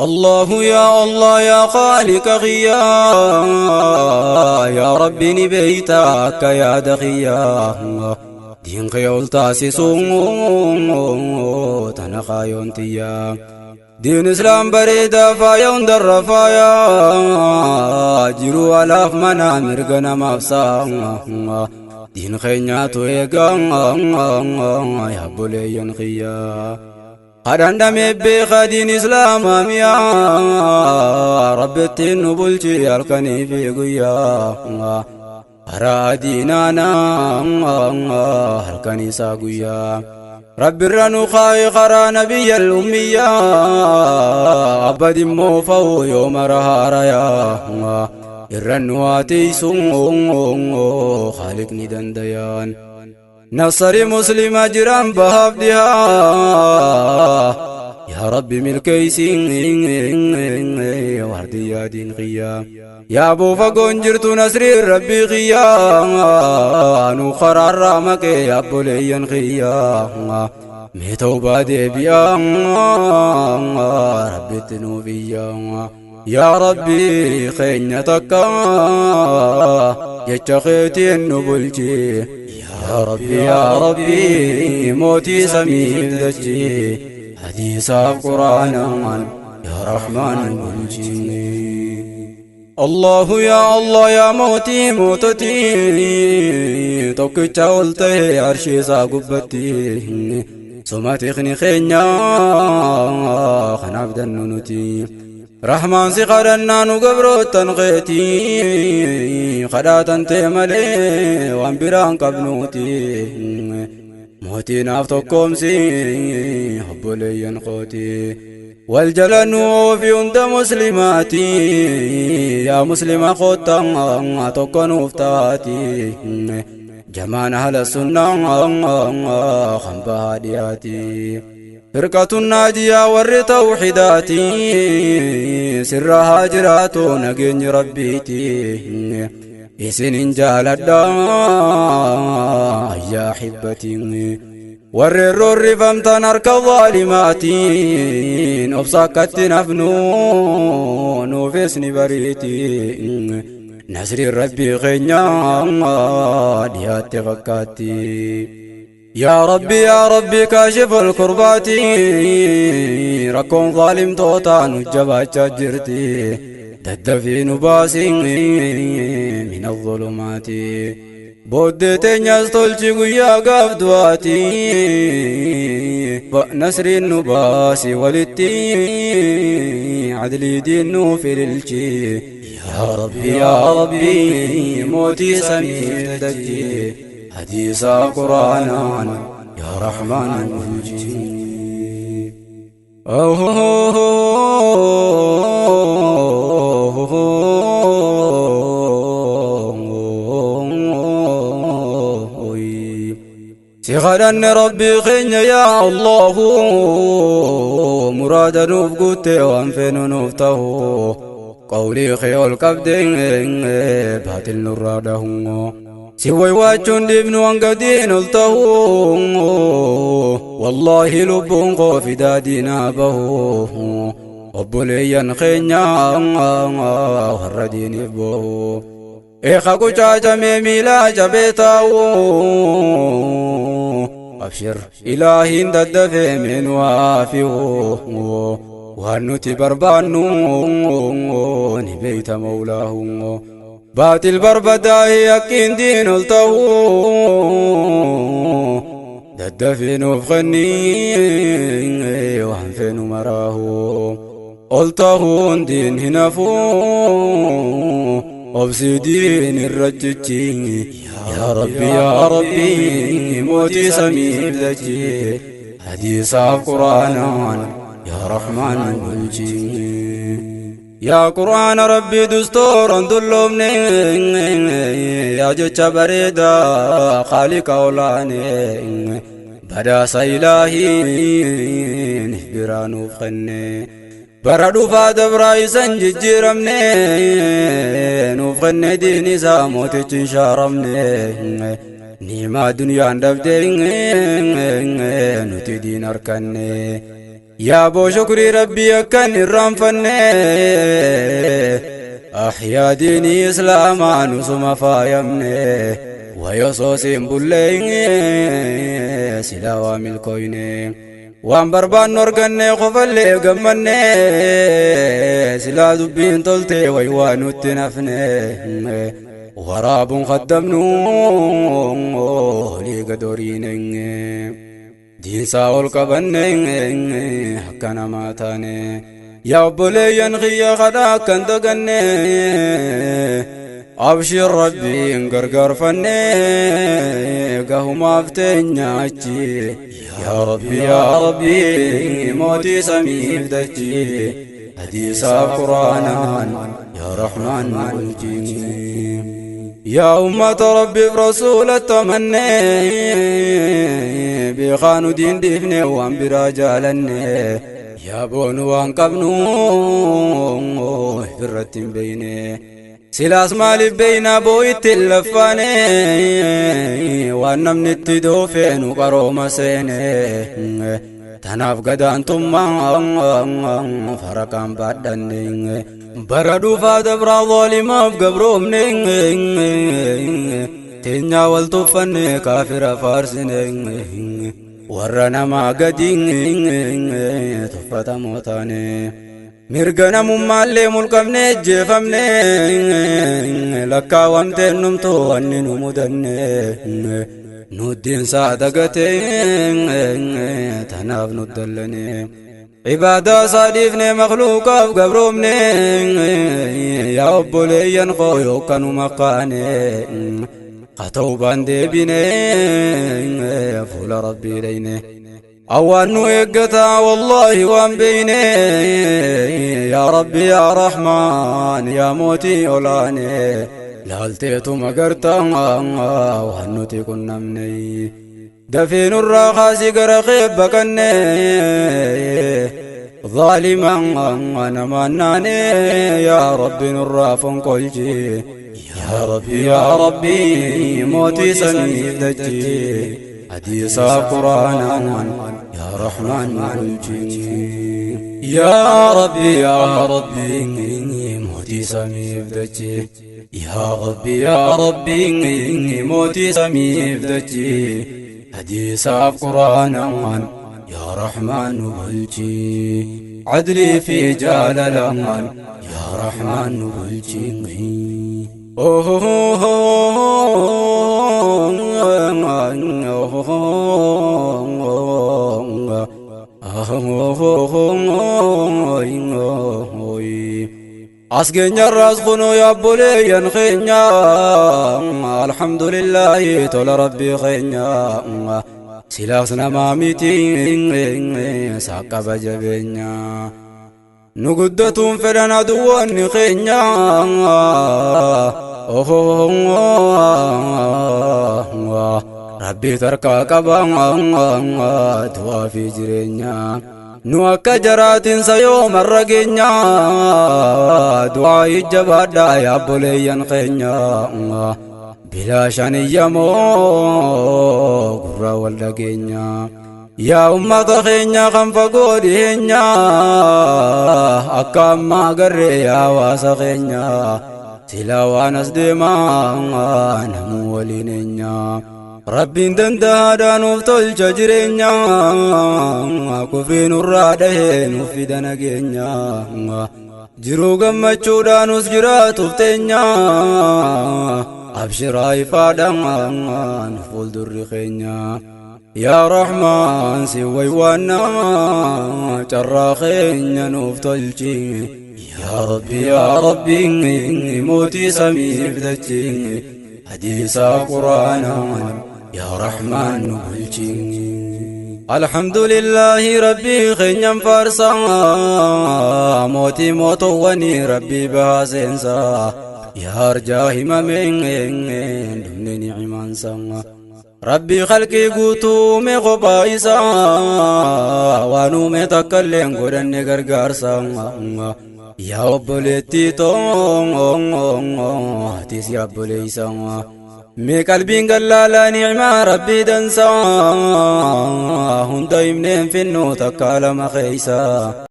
Allahu yaa Allah yaa Khaaliqa kiyyaa yaa Rabbi ni beeyta akka yaada kiyyaa diin kee ol taasisuun tana kaayoon tiyyaa diin islaam bareedaa faaya hundarra faaya jiruu alaaf mana mirga namaaf sa'a diin keenyaatu eegaa yaa obboleeyyan kiyyaa. Kadhandhamee beekaa diin islaamaa mi'aa Rabbittiin nu bulchi halkanii fi guyyaa karaa diinaanaa halkanii isaa guyyaa Rabbirra nu kaa'i karaa nabiyyal ummiyyaa abbadimmoo fa'u yoo mara haarayaa irra nu haa tiisu Khaaliqni dandayaan. Nasari muslima jiran bahaaf dhihaa yaa rabbi milkeeysiin waardiyyaa diin qiyyaa yaa buufa goon jirtu nasriin rabbii qiyyaa nu karaarraa maqee abboleeyyan qiyyaa mee tawbaa deebi'aa rabbitti nuuf iyyaa yaa rabbii keenya takka jecha keetiin nu bulchi yaa rabbi yaa rabbi mootii samiif dachi hadiisaaf quraanaan yaa rahmaan nu bulchi Allahu yaa Allah yaa mootii moototii tokkicha ol ta'e arshii isaa gubbatti soma tiqni keenya kanaaf dannu nuti Rahmaan si kadhannaa nu gabroottan keetii kadhaatan tee malee waan biraan qabnuuti mootii naaf tokkoomsi obboleeyyan kooti wal jala nuufi hunda muslimaati yaa muslima koottaa tokko nuuf taati jamaan ahla sunnaa kan bahaa dhiyaati. Firqatun naajiyaa warri tawxidaati sirra haa jiraatu nageenyi rabbiiti isinin jaaladha yaa hibbati warri roorrifamtan harka zaalimaatiin obsa akkatti nafnu nuufis ni bariiti nasriin rabbii keenya dhiyaatte fakkaatti. Yaa Rabbi yaa Rabbi kaashif alkurbaati rakkoon zaalimtootaa nu jabaachaa jirti daddafii nu baasi min azulumaati booddee teenyas tolchi guyyaa gaaf du'aati nasriin nu baasi walitti adlii diin nuuf ililchi yaa Rabbi yaa Rabbi mootii samii dachii حديث قرآن يا رحمن المجيب سغرن ربي خين يا الله مراد نوف قلت وانفن نوفته قولي خيول كبدين باطل نراده Si waywaachuun dhiibnu hanga diin ol ta'u wallaahi lubbuun koo fidaa diinaa bahu obboleeyyan keenya warra diiniif boo'u eeka qucaacamee miilaa cabee taa'u abshir ilaahiin daddafee meenu haafi'u waan nuti barbaannu ni beeyta mawlaahu baatil barbadaa'ee akkiin diin ol ta'u daddafee nuuf kennii waan feenu maraahu ol ta'uun diin hin hafu obsii diin irra cichi yaa rabbi yaa rabbi mootii samiif dachi hadiisaaf quraanaan yaa rahmaan bulchi. Yaa quraana rabbii dustooran dulloomne yaa jecha bareedaa khaaliqa olaane badhaasa ilaahiin biraa nuuf kenne bara dhufaa dabraa isan jijjiiramne nuuf kenne diin isaa mootichi hin shaaramne niimaa duniyaan dhabde nuti diin harkanne. Yaa boo shukrii rabbii akkan irraanfanne ahyaa diinii islaamaa nusuma faayamne wayosoosiin bullee silaa waa milkooyne waan barbaannu arganne qofallee gammanne silaa dubbiin tolte way waa nutti nafne waraabuun kaddamnu liiga doriine diinsaa ol qabanne akka namaa taane yaa obboleeyyan kiyya kadhaa akkan daganne abshir rabbiin gargaarfanne gahumaaf teenya achi yaa rabbi yaa rabbi mootii samiif dachi hadiisaaf quraanaan yaa rahmaan bulchi yaa ummata rabbiif rasuula tamanne beekaanu diin dhiifne waan biraa jaalanne yaa boonu waan qabnu irratti hin beeyne silaas maaliif beeynaa boo'itti laffaane waan namni itti doofeenu qarooma seene tanaaf gadaantummaa faraqaan baadhanne bara dhufaa dabraa zaalimaaf gabroomne teenyaa wal tuffanne kaafira faarsine warra namaa gadi tuffatamoo taane mirga namummaallee mulqabne ejjeefamne lakkaawamteen numtu wanni nu mudanne nuddiinsaa dagate tanaaf nu dallane عبادة صادفne مخلوقاف gabroomne yaa obboleeyyan koo yookaan maqaane qatawbaan deebine fuula rabbii dheyne awwaan nu eeggataa wallaahi waan beeyne yaa rabbi yaa rahmaan yaa mootii olaane laalteetuma gartaa waan nuti qunnamne dafee nurraa kaasii gara kee baqanne ظالما أنا مناني يا ربي نرى فنقلجي يا ربي يا ربي موتي سمي دجي حديث قرآن يا رحمن قلجي يا ربي يا ربي موتي سمي دجي يا ربي يا ربي موتي سمي دجي حديث قرآن يا رحمن بلجي عدلي في جلالان يا رحمن بلجي أسقين الرزق يا بولي خينا الحمد لله تول ربي خينا silaas namaa miti saaqaba jabeenya nu guddatuun fedhan aduwwanni keenya rabbii tarkaa qaba du'aa fi jireenya nu akka jaraatinsa yoomarra geenya du'aa ijjabaadhaa yaabboleeyyan keenya بلا شان يمو قرى والدقينيا يا أمة خينيا خنف قودينيا أكام قري يا واسخينيا سلاوان أسدما نمو ولينيا ربي دندا نوفتل جرينيا كفرين الرادين وفدنا جينيا jiruu gammachuudhaanus jiraatuuf teenya abshiraa ifaadhaan fuuldurri keenya yaa rahmaan si waywaannaa carraa keenya nuuf tolchi yaa rabbi yaa rabbi mootii samiif dachi hadiisaa quraanaan yaa rahmaan nu bulchi الحمد لله ربي خنيم فارسا موتي موتواني ربي بها سنسا يا رجاه ممن دمني عمان سا ربي خلقي قوتو مي قبايسا وانو مي تكلم قرن غرغارسا يا أبلتي تو تيس يا أبليسا Mee qalbiin gallaalaa ni'maa rabbii dansaa, hunda himneen finnu takka lama keeysa.